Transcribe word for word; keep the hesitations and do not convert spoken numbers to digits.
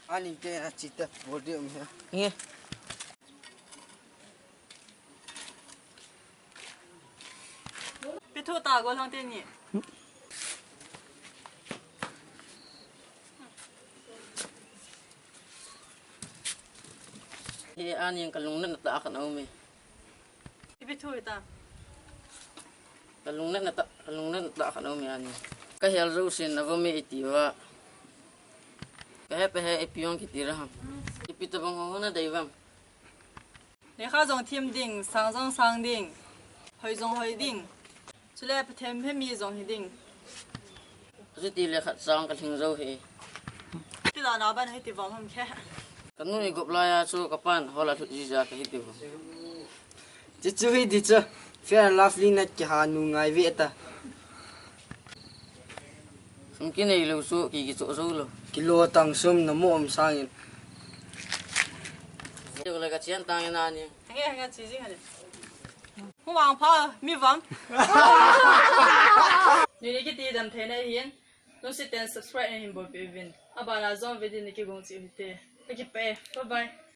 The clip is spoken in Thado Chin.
Ani te a chita bol de um he. Nge. Pe thu ta go lang te ni. He ani ka lung na ta ka na um e. Ipi thu ita. Ka lungna na ta, ka lungna na ta ka no mi ani. Ka hel zo sin na vo mi iti va. Ka he pe he ipi ong kiti ra ham. Ipi ta bang ho na dai vam. Lekha jong thim ding, sang jong sang ding. Hoi jong hoi ding. Chule Pathen phe mi jong hi ding. Chuti le khat sang ka lhing zo hi. Ti la na ban hiti vom ham khe. Ka nu i gop lai a chu ka pan hol a lhut ji ja ka hiti vo. Chu chu hi di chu. Fair and Lovely na kiha nu ngai ve ta. Sum kinei lo chu ki kicho zo lo. Kilo tang sum na mo um sangin. Yo le ka chian tang in ani. Henge henge chi jing hale. Hu wang pha mi vam. Ni ni kiti dan the na hin. Lungset tah in subscribe na hin bolpeh uvin. Abana jong video ni kigong cheh u hite. Ka kipah e. Bye bye.